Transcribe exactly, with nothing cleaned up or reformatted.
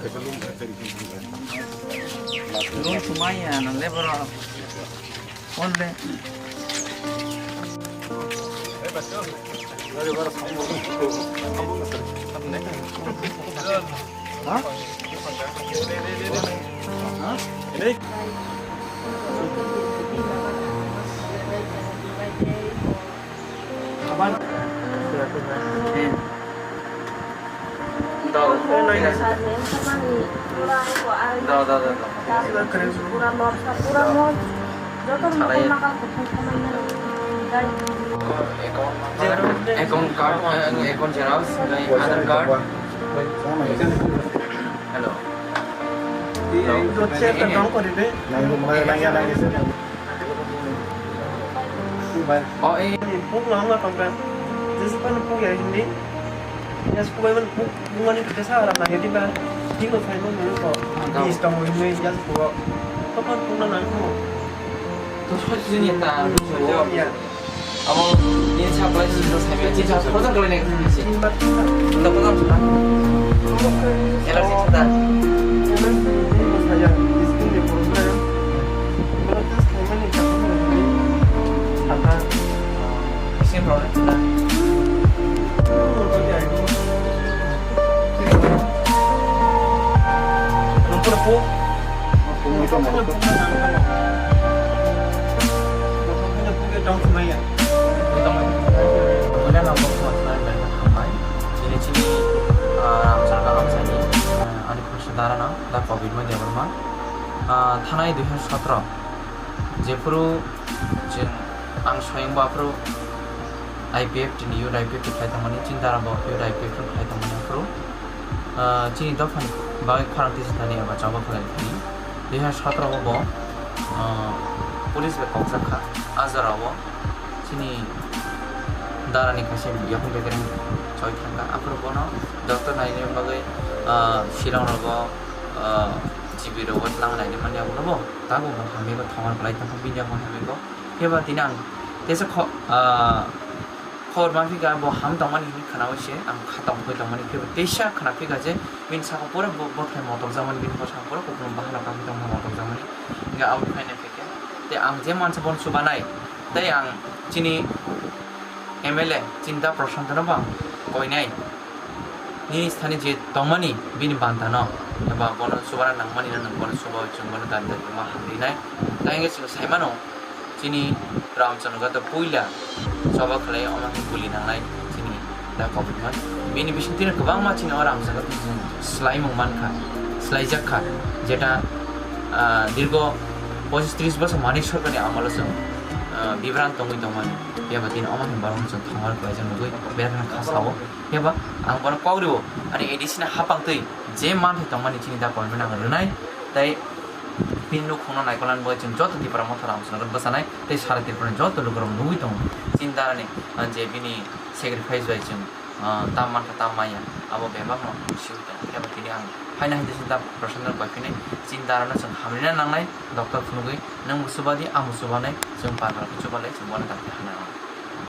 Room sumaya nang le boro. Onde. Account card, eh, account xerox, eh, Aadhaar card. Hello. Hello. Oh, eh. Puk no hwnma tongkha. Jesa phano puk ya hindi. Ya, puk bai man puk, puk mani kisa aram nang ya diba. Tino phai man nang ko. Tamo. Ni stamo hindi ya puk. Kapan puk na nang ko. To soi sini ta. Ya. Abo ni supply sini to sai ya. Sini supply. Kota kali ni sini. Sini bat. Kota kota sini. Elar sini ta. Elar sini saya. Skin ni pun saya. Chini, ah, Ramsar kaham sani, ah, ani khoroksa dara no, da Kobirma Debbarma. Ah, thanai dui hazar sotro, jephuru chwng, ang swayang bo aphuru I P F T ni youth I P F T khlai tongmani, chini dara bo youth I P F T khlai tongmani aphuru, ah, chini dophani bagwi khorang tisa thani eba choba khlai thani. Dui hazar sotro o bo, ah, police bai kokjak kha, a jora o chini dara ni kaisa yaphang bekereng choi thangkha, aphuru bono doctor naina bagwi, ah, Shillong rogo, ah, G B rogo twlang naina mani abono bo. Tabuk bo hamya khe thongor kwlai tongkha, bini yago hamya khe. Phiya ba tini ang teisa kho-, ah, khobor manphi kha, bo ham tongmani hinwi khwnaui se ang kha tongphoi tongmani. Phiya ba teisa khwnaphikha je bini saka pura bo-, bothai motokjakmani, bini bwskango pura kupulung bahan rok tongmani motokjakmani. Hinkhe aboni phainai phikhe tei ang je mansa bono chubanai, tei ang chini M L A Chinta Prashanto no bo ang koinai. Nini sani je tongmani bini banta no, eba bono chubana nangmani no nwng bono chubaui chwng bono dani dani ma hamrinai. Tei hwnkhe chwng sai mano, chini Ramchandra Ghato puila choba khlai omo khe guli nangnai chini da Kobirma. Bini bisingtwi no kwbangma chini o Ramchandra Ghato swlaimung mankha, swlaijak kha, jeta, ah, dirgo pochis tris bosor Manik Sarkarni amolo chwng, ah, bibran tongwi tongmani. Phiya ba tini omo khe borokno chwng thongor khlaijak nugwi bebak kha sao. Phiya ba ang bono kok rio, ani A D C ni hapang twi je manthai tongmani chini da Kobirma no ang rwnai, tei bini nukhungno naikolna bagwi chwng joto Tipra Motha Ramchandra bwchanai tei sara Tripura ni joto lukurok nugwi tongo. Chini darani, ah, je bini sacrifice bai chwng, ah, tam mankha tam manya, abo bebakno swi tongo. Phiya ba tini ang haino hai chini da Prashanto no koi phinai, chini darano chwng hamrina nangnai, doctor phunugwi nwng bo chubadi, ang bo chubanai, chwng pandra khe chubalai, chwng bono dakti hana nangnai.